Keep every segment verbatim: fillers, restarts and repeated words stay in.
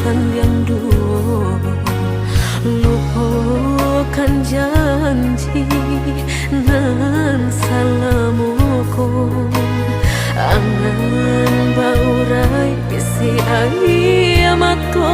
Pandiang duo, lupokan janji nan salamo ko. Angan baurai bisi aia mato.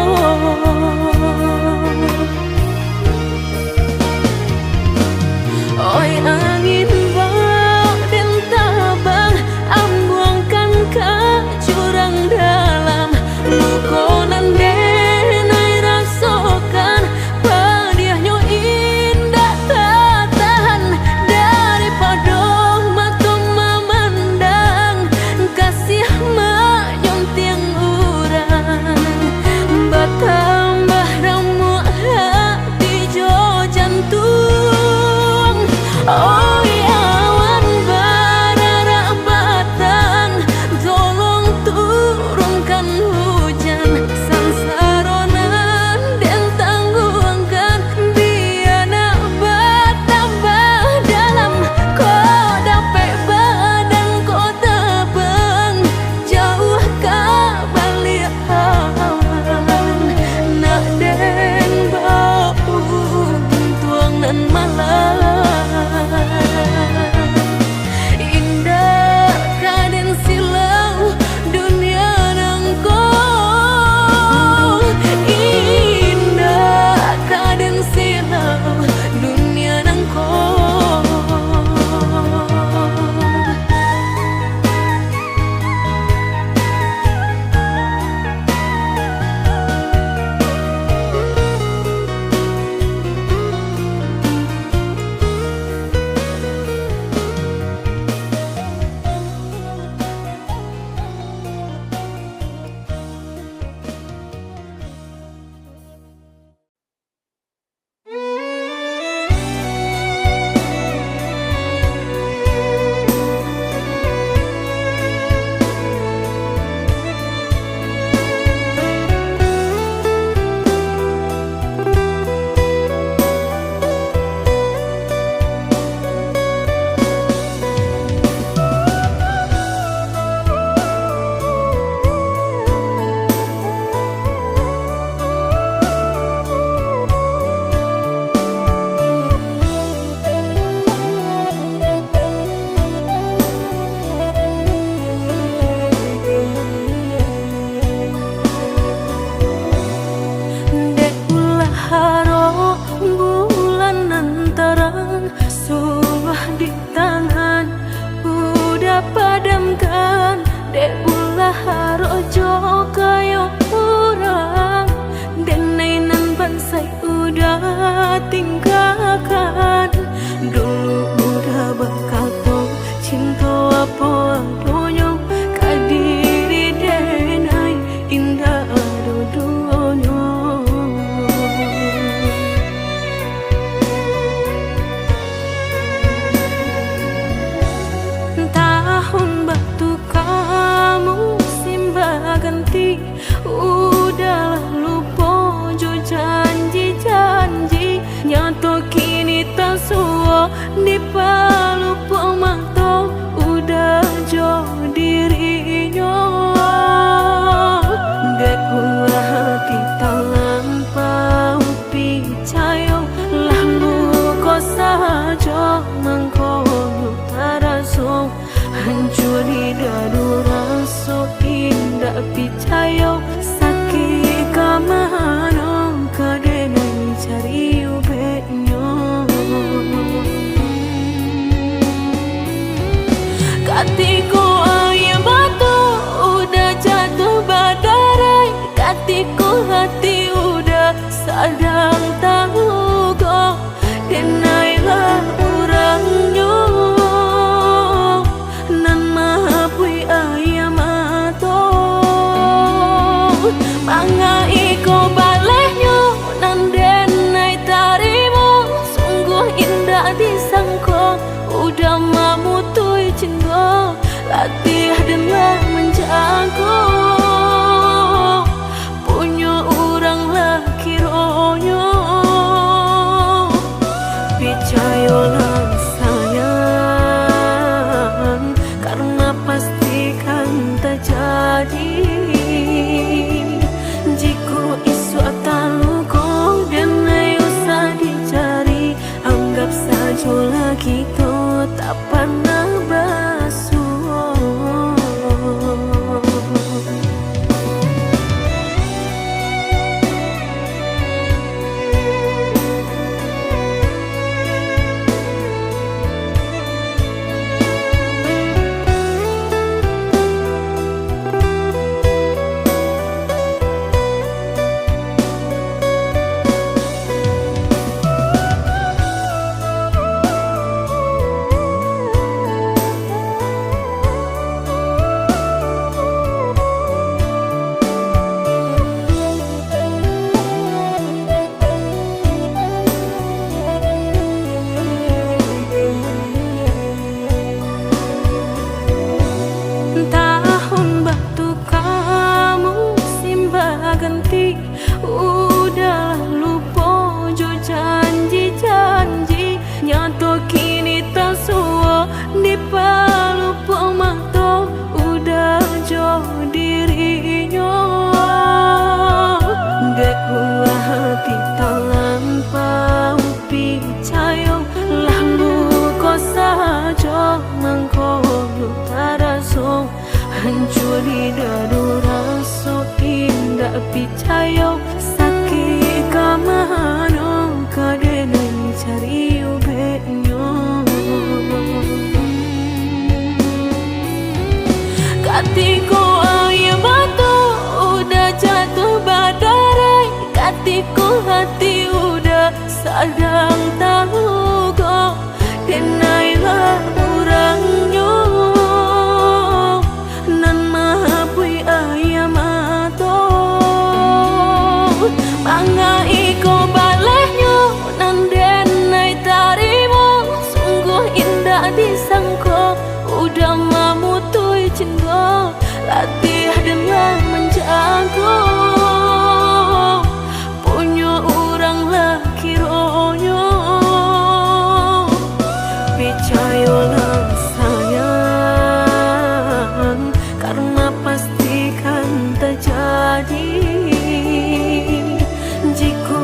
Oi angin, baok den tabang, ambuangkan ka jurang dalam. Luko nan den ai rasokan, padiahnyo indak tatahan. Daripado mato mamandang, kasiah manyuntiang urang, batambah ramuak hati jo jantuang. Oi awan bararak batang, tolong turunkan hujan, sansaro nan den tangguangkan, bia nak batambah dalam. Kok dapek badan ko tabang, jauah ka baliak awan, nak den baok untuang nan malang. Indak ka den silau dunia nangko, indak ka den silau dunia nangko. Dek ulah harok bulan nan tarang, sungguah di tangan udah padamkan. Dek ulah harok jo kayo urang, denai nan bansaik udah tinggakan. Dulu udah bakato, cinto apo adonyo, ka diri denai indak ado duonyo. Tahun batuka, musim baganti, udahlah lupo jo janji-janji. Nyato kini tasuo dipalupo mato, udah jo dirinyo. Dek ulah hati talampau picayo, lah luko sajo mangkonyo taraso. Hancua di dado raso indak picayo, sakik ka mano ka denai cari ubeknyo. Katiko aia mato udah jatuah badarai, katiko hati udah sadang talugo, denailah urangnyo nan mahapuih aia mato. Manga iko balehnyo nan denai tarimo, sungguah indak disangko, udah mamutuih cinto, latiah denai manjago, punyo urang lah kironyo. Iko hati Uda sadang talugo, denailah urangnyo nan mahabuik aia mato. Manga iko balehnyo nan denai tarimo, sungguah indak disangko, Uda mamutuih cindo, latiah den lah manjago. Punyo urang lah kironyo. Picayolah sayang, karena pasti kan tajadi. Jiko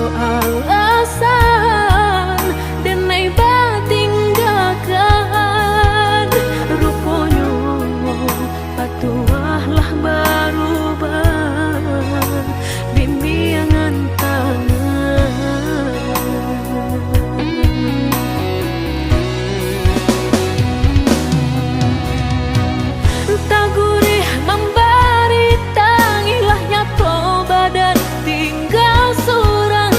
Alasan denai batinggakan, ruponyo patuah lah barubah, bimbiangan tangan. Tagurih mambari, tangilah nyato badan tinggal surang.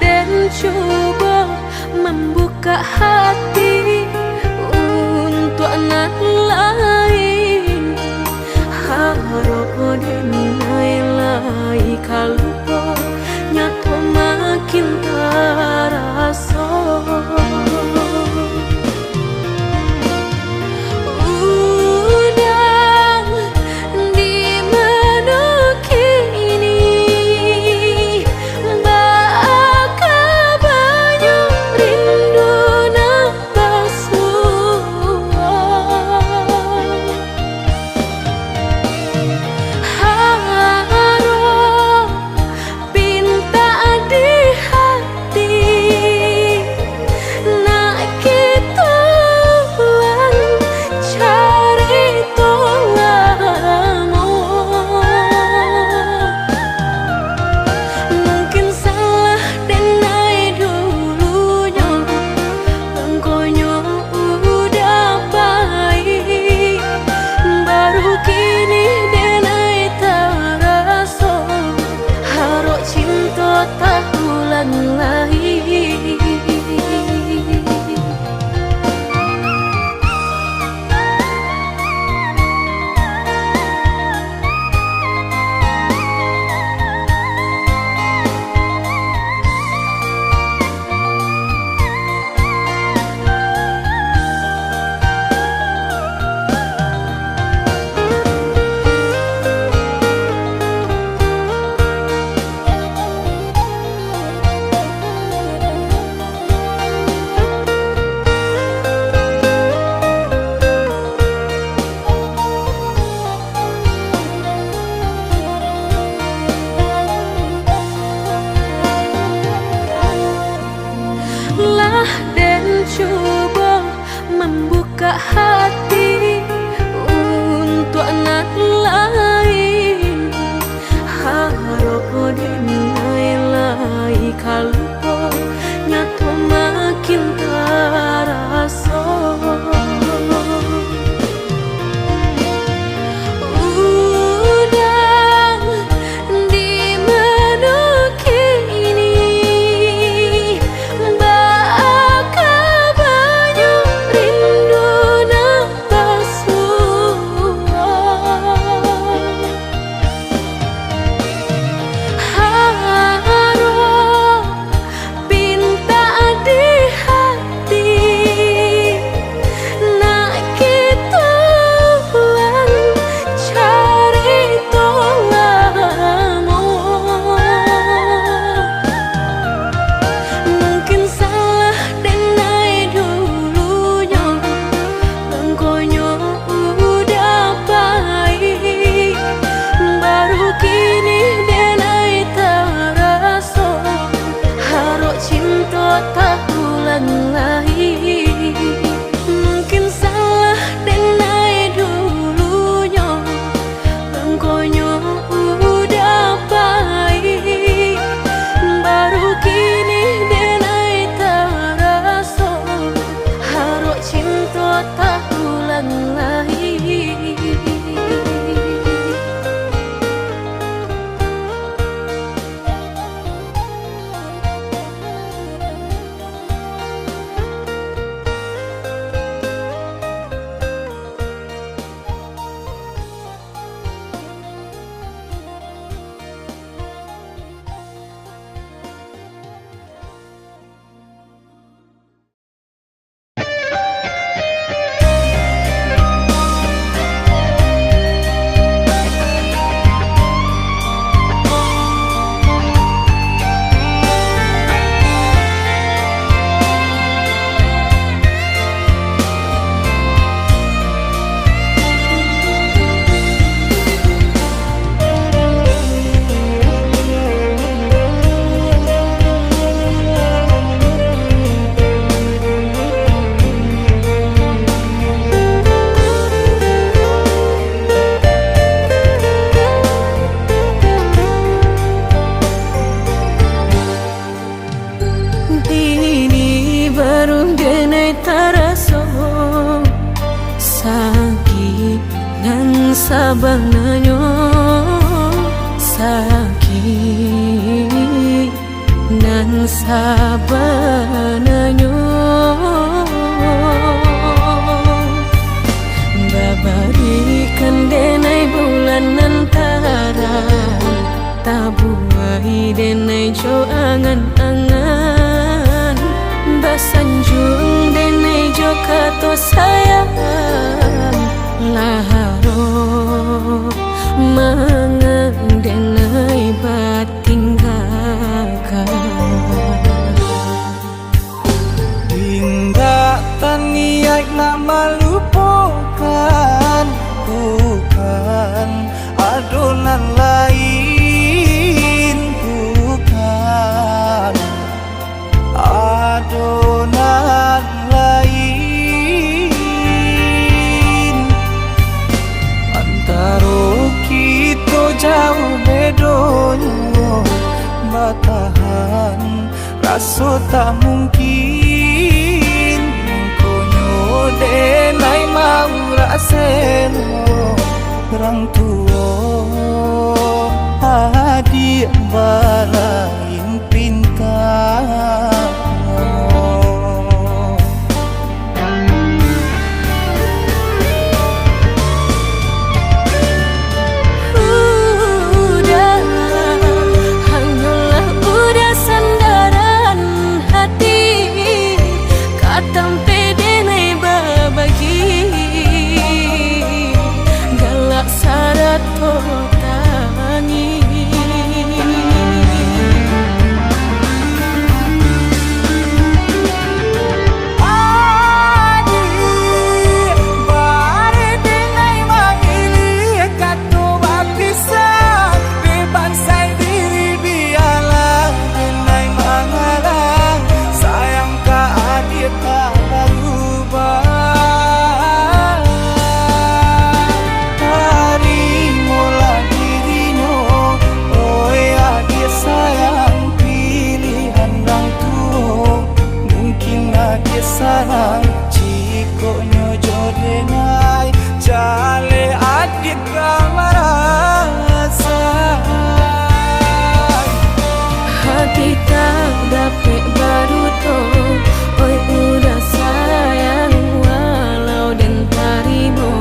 Den cubo mambukak hati untuak nan lain. Harok den ai lai ka lupo, nyato makin taraso. Uda, di mano kini? Baa kabanyo rindu nan basuo? Harok pintak di hati, nak kito pulang carito lamo. Mungkin salah den ai dulunyo, langkonyo Uda pai, baru kini den ai taraso, harok cinto taulang lai. Lah den cubo mambukak hati untuak nan lain. Harok den ai lai ka lupo, nyato makin taraso. Uda, di mano kini? Baa kabanyo rindu nan basuo? Harok pintak di hati, nak kito pulang carito lamo. Mungkin salah den ai dulunyo, langkonyo Uda pai, baru kini den ai taraso, harok cinto taulang lai. Mungkin salah den ai dulunyo, langkonyo Uda pai, baru kini den ai taraso, harok cinto taulang lai. Kini baru den ai taraso sakik nan sabananyo, sakik nan Sabananyo, babarikan denai bulan nan tarang, tabuai denai jo angan-angan, basanjuang denai jo kato sayang, lah harok mangan denai bat tinggakan. Indak taniaik nak malupokan, bukan ado nan lain, bukan ado nan lain. Antaro kito jauah bedonyo, batahan raso tak mungkin. Mangkonyo denai maurak selo, urang tuo adiak balain pinta. Udah, hanyolah udah sandaran hati, ka tampek denai babagi, galak sarato tangih. Adiak, bareh denai mamiliah kato bapisah, dek bansai diri bialah denai mangalah, sayang ka adiak tak barubah. Tarimolah dirinyo, oi adiak sayang, pilihan urang tuo. Mungkin adiak salah, jikok nyo jo denai, jaleh adiak ka marasai. Hati tak dapek baduto, oi udah sayang, walau den tarimo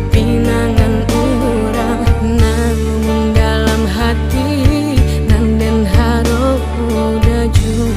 pinangan urang nan dalam hati, nan den harok udah juo.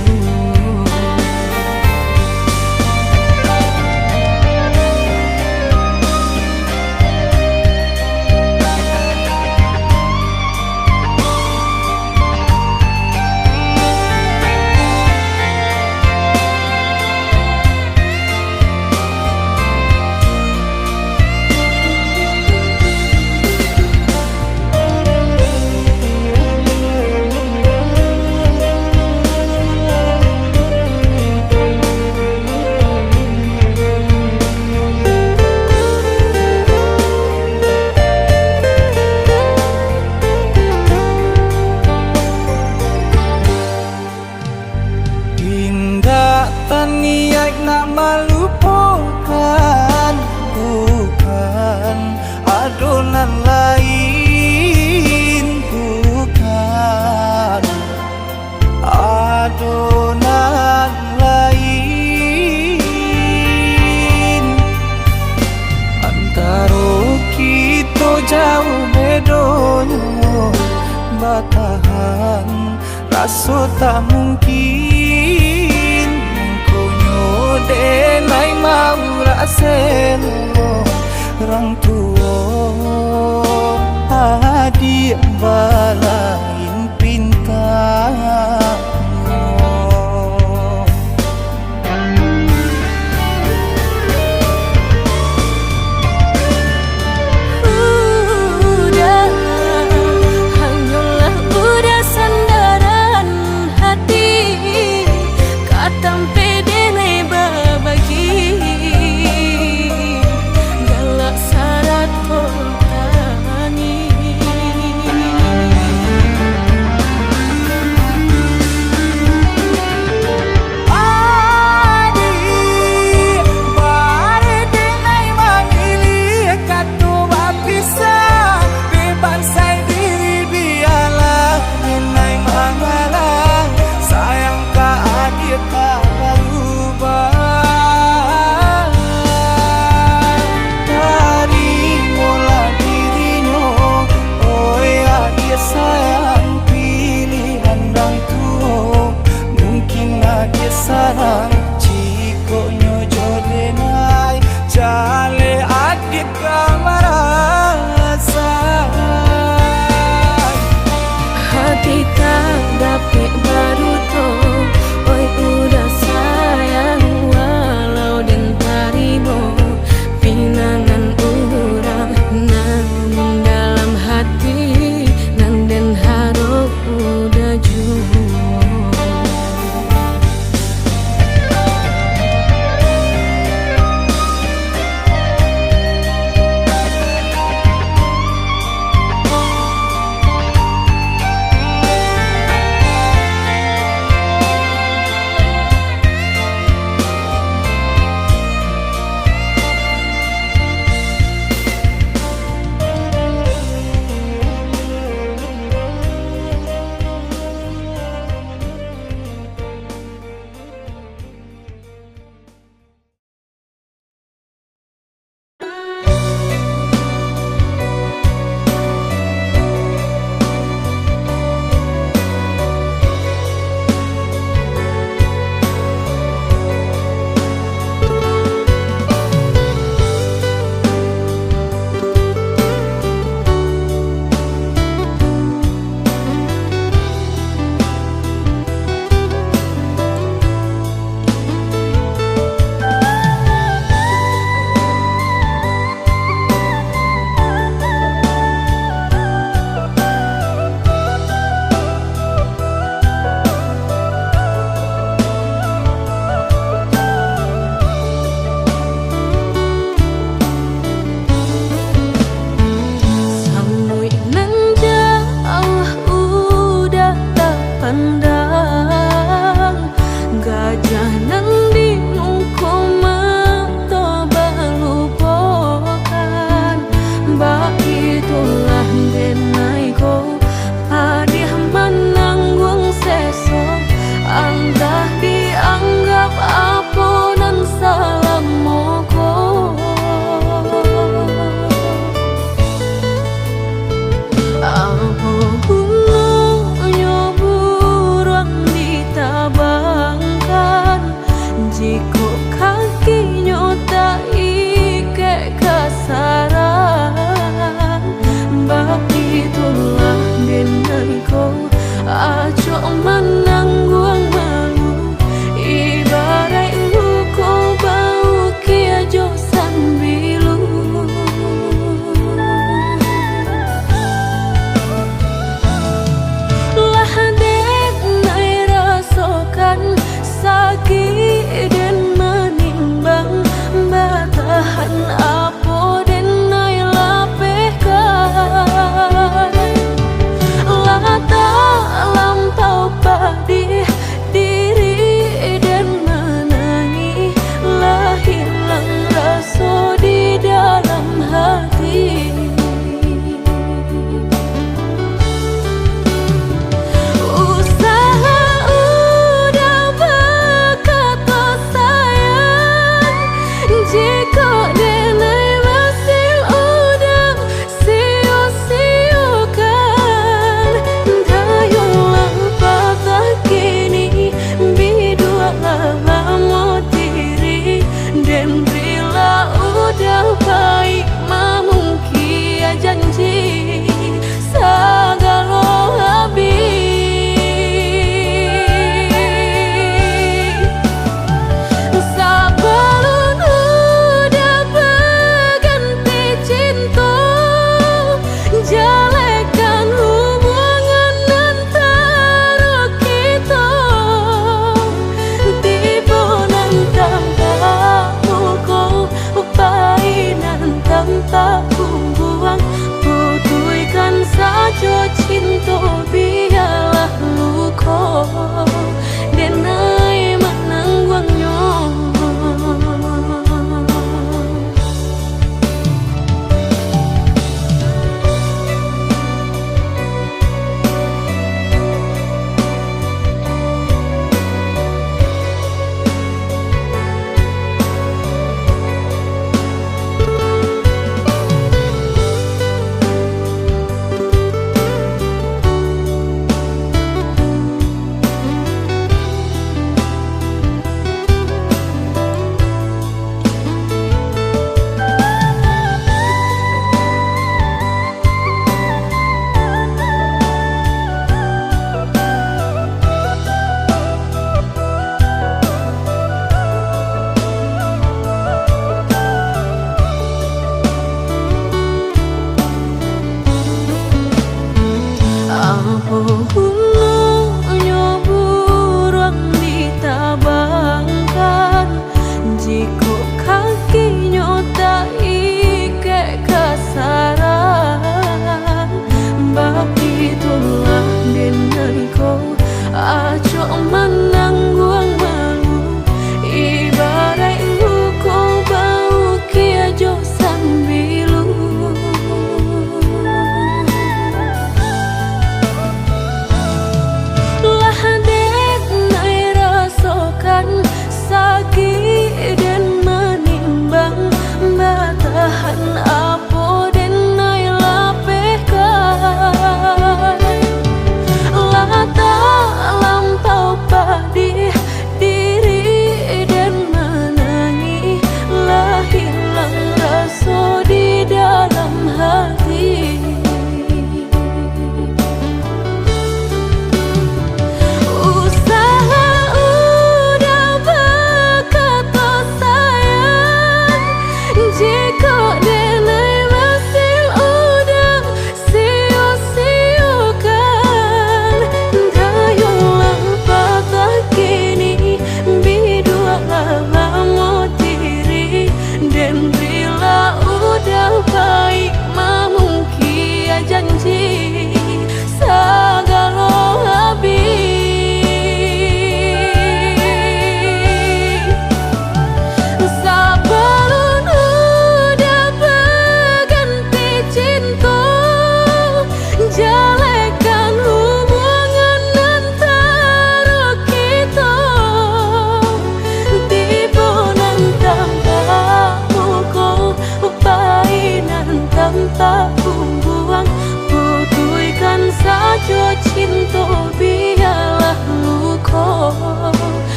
Indak taniaik nak malupokan, bukan ado nan lain, bukan ado nan lain. Antaro kito jauah bedonyo, batahan raso tak mungkin. Mangkonyo denai maurak selo, rang tuo adiak balain pinta. Udah, hanyolah udah sandaran hati, ka tampek denai babagi, galak sarato tangih. Adiak, bareh denai mamiliah kato bapisah, dek bansai diri bialah denai mangalah, sayang Sanang cikoknyo jo denai, jaleh adik ka marasai. Hati tak dapek baduto, oi udah sayang, walau den tarimo pinangan urang, namun dalam hati nan den harok udah juo.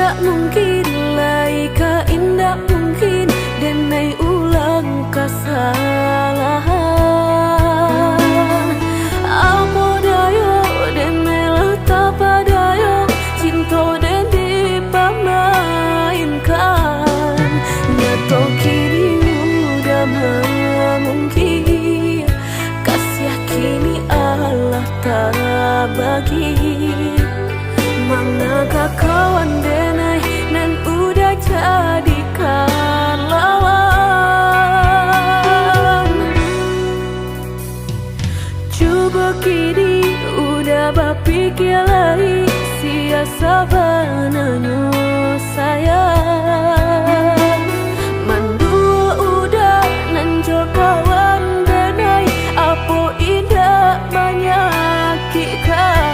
Indak mungkin lai ka, indak mungkin denai ulang kasalahan. Apo dayo denai lah tapadayok, cinto den dipamainkan. Nyato kini udah mamungkir, kasiah kini alah tabagi. Manga ka kawan denai nan udah jadikan lawan? Cubo kini udah bapikia lai, sia sabananyo sayang. Manduo udah nan jo kawan denai, apo indak manyakikkan?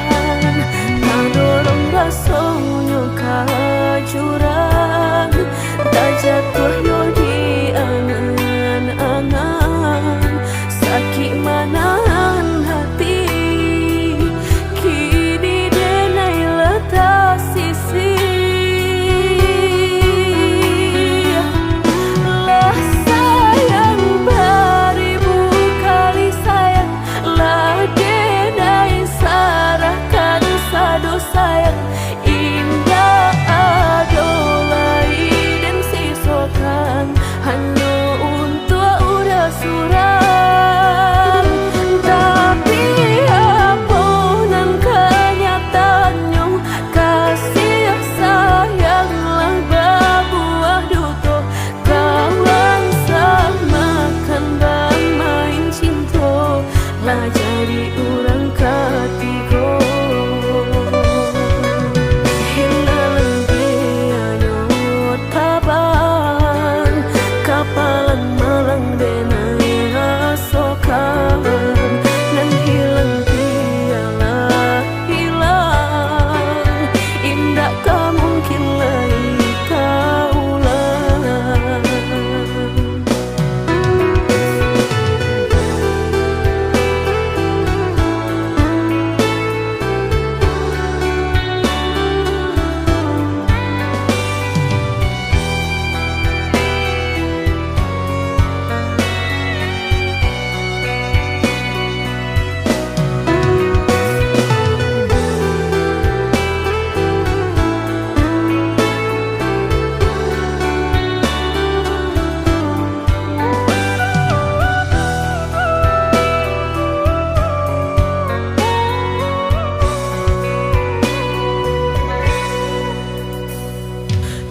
Tadorong rasonyo ka jurang, tajatuah yo di angan-angan. Sakik manahan hati, kini denai lah tasisih. Lah sayang baribu kali sayang, lah denai sarahkan sado sayang. Indak ado lai den sisokan, hanyo untuak udah surang. Tapi apo nan kanyataannyo, kasiah sayang lah babuah duto. Kawan samakan bamain cinto, lah jadi urang katigo. Hilang pianyo tabang, kapalang malang denai rasokan. Nan hilang pialah hilang, indak ka mungkin lai taulang.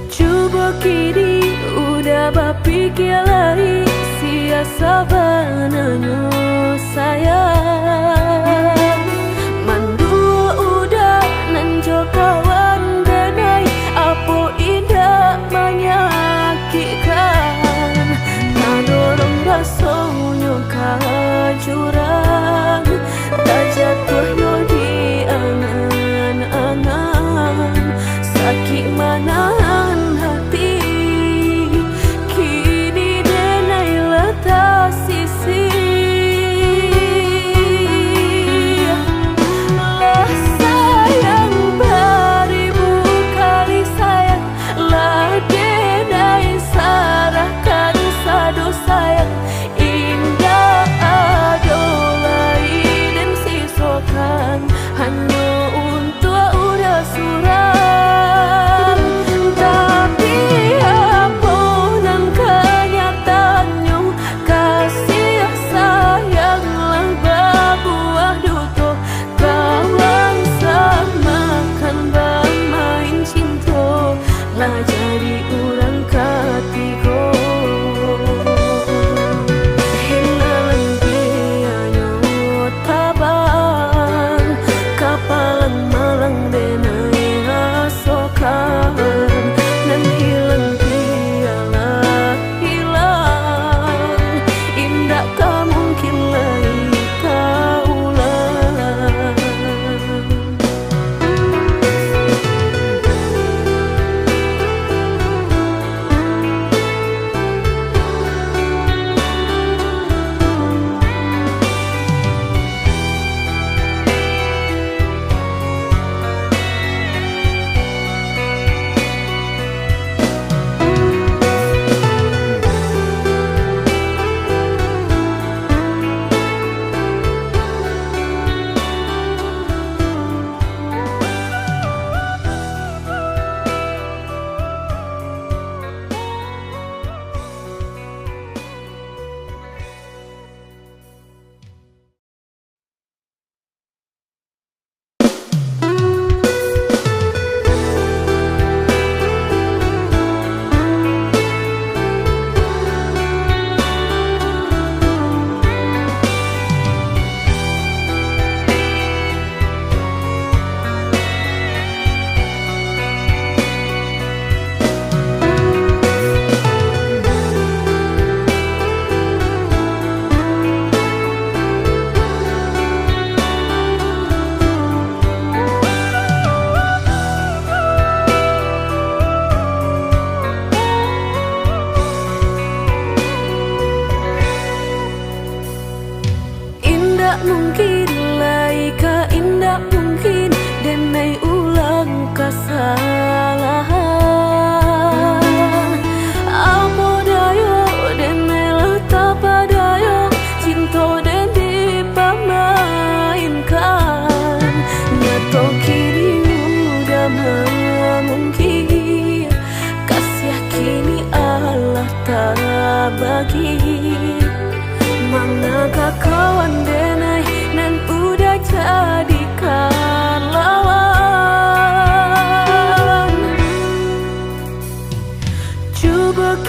Cubo kini udah bapikia lai, sia sabananyo sayang. Manduo udah nan jo kawan denai, apo indak manyakikkan? Tadorong rasonyo ka jurang, tajatuah yo di angan-angan. Sakik manahan hati, kini denai lah tasisih. Lah sayang ba-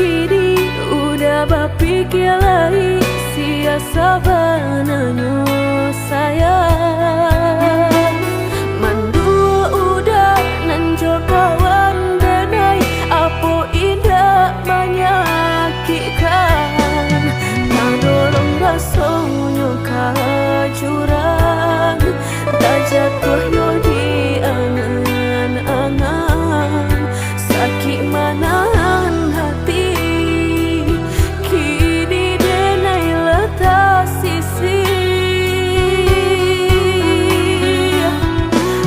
Kini udah bapikia lai, sia sabananyo sayang. Manduo udah nan jo kawan denai, apo indak manyakikkan. Tadorong rasonyo ka jurang, tajatuahnyo di angan-angan. Sakik manahan hati, kini denai lah tasisih.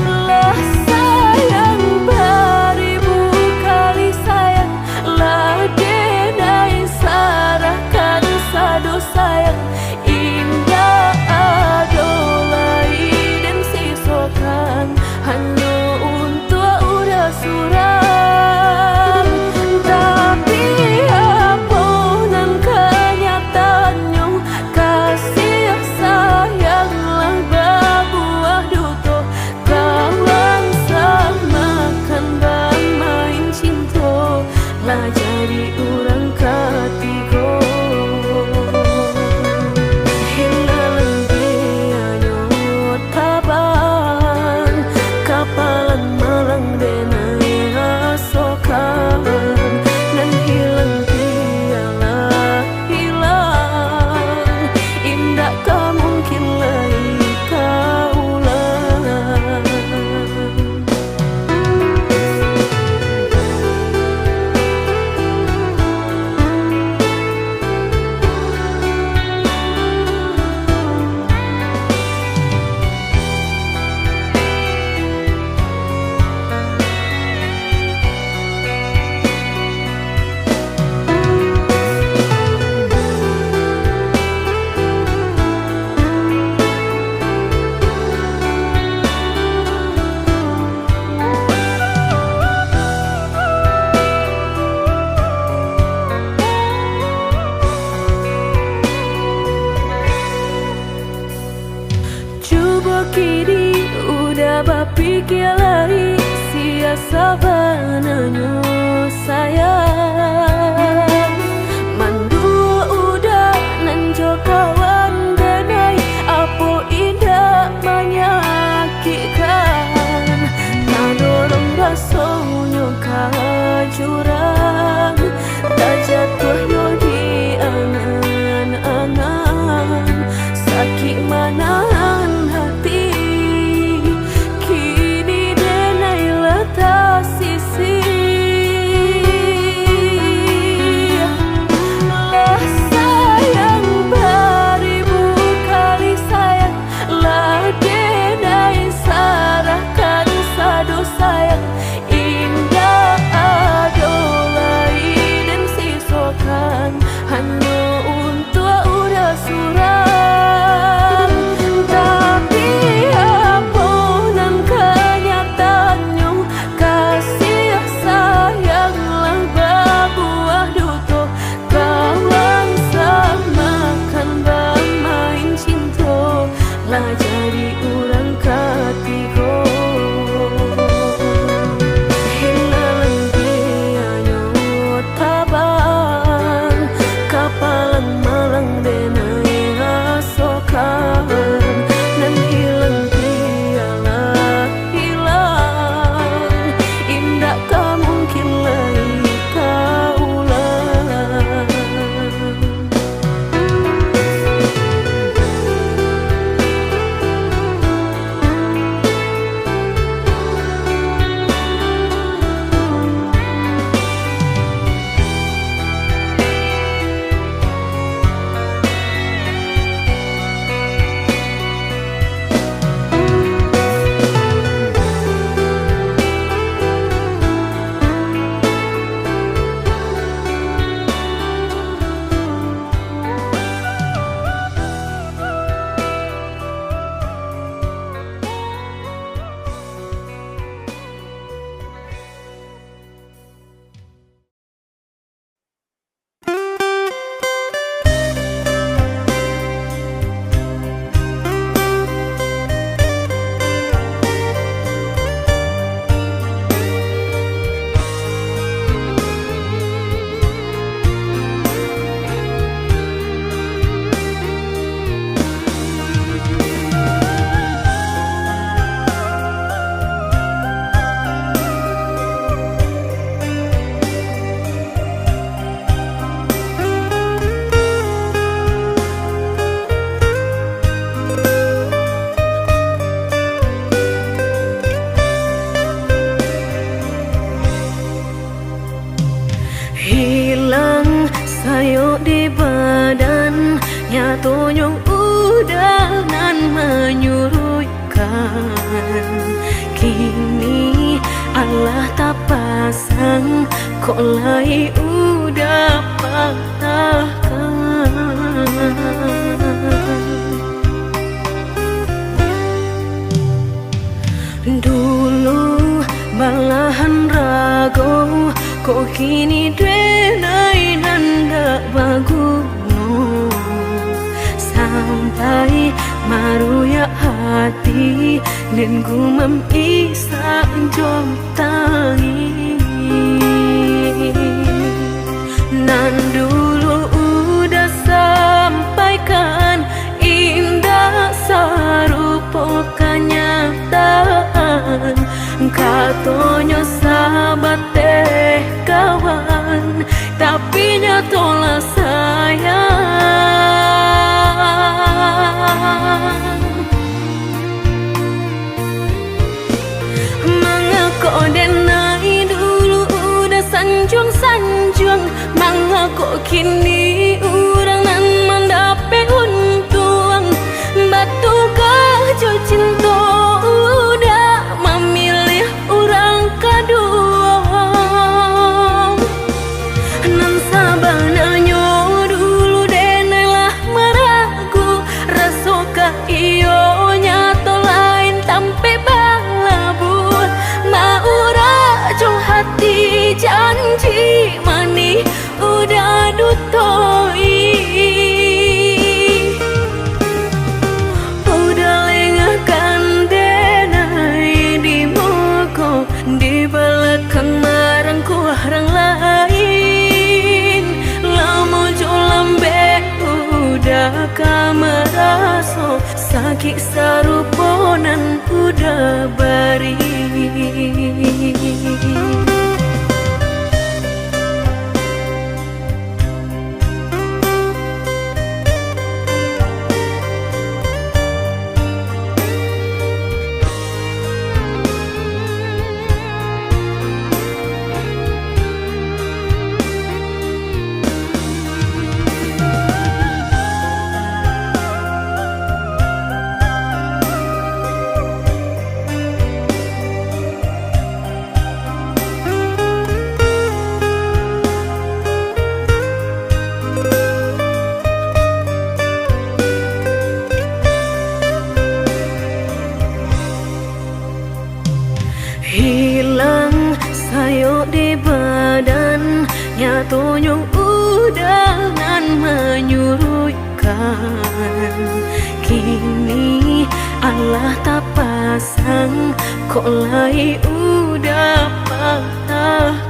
Lah sayang baribu kali sayang, lah denai sarahkan sado sayang. Indak ado lai den sisokan, hanyo untuak udah surang. Tapi apo nan kanyataannyo, kasih sayang lah babuah duto. Kawan samakan bamain cinto, lah jadi urang katigo. Hilang dianyo taban, kapalan malang denai rasokan. Nan hilang bialah hilang, indak ka mungkin lai ka ulang. Cubo kini udah bapikia lai, sia sabananyo sayang. Manduo udah nan jo kawan denai, apo indak manyakikkan. Tadorong rasonyo ka jurang, tajatuahnyo di angan-angan. Sakik manahan hati, kini denai lah tasisih. Lah sayang baribu kali sayang, lah denai sarahkan sado sayang. Indak ado lai den sisokan, kok lai Uda patahkan. Dulu balahan rago, kok kini denai nan dak baguno. Sampai maruyak hati, den gumam isak jo tangis. Nan dulu Uda sampaikan, indak sarupo kanyataan. Katonyo sabateh kawan, tapi nyatolah sayang. Mangako denai dulu Uda sanjuang-sanjuang? Mangako kini urang nan mandapek untuang? Batugah jo cinto Uda mamiliah urang kaduo. Nan sabananyo dulu denai lah maragu, rasokah iyo nyato lain tampek balabuah. Maurak jo hati janji manih Uda dutoi. Uda lengahkan denai di muko, di balakang marangkuah rang lain. Lamo jo lambek Uda ka maraso sakik sarupo nan Uda bari. Hilang sayok di badan, nyatonyo Uda nan manyuruikkan. Kini alah tapasang, kok lai Uda patahkan.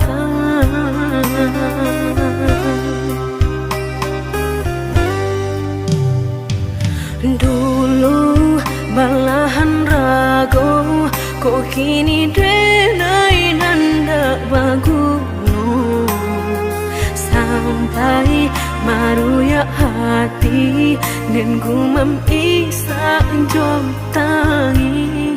Dulu balahan rago, kok kini denai nan dak baguno. Sampai maruyak hati, den gumam isak jo tangih.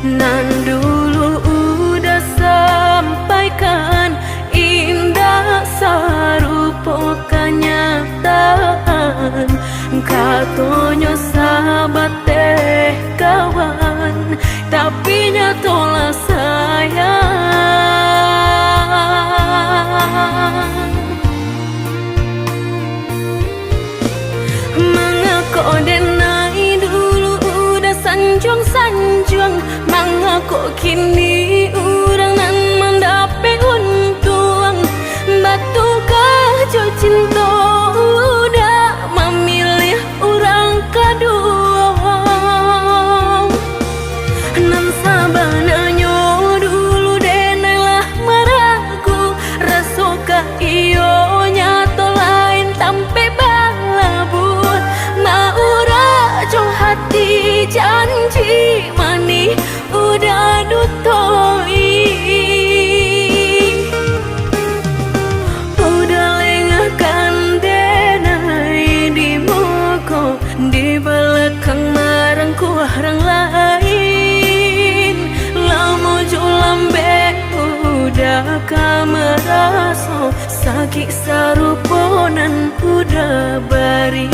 Nan dulu Uda sampaikan, indak sarupo kanyataan. Katonyo sabateh kawan, tapi nyatolah sayang. Mangako denai dulu Uda sanjuang-sanjuang? Mangako kini urang nan mandapek untuang? Batugah jo cinto Uda mamiliah urang kaduo. Nan sabananyo dulu denai lah maragu, rasokah iyo nyato lain tampek balabuah? Maurak jo hati janji manih Uda dutoi. Uda lengahkan denai di muko, di balakang marangkuah rang lain. Lamo jo lambek Uda ka maraso sakik sarupo nan Uda bari.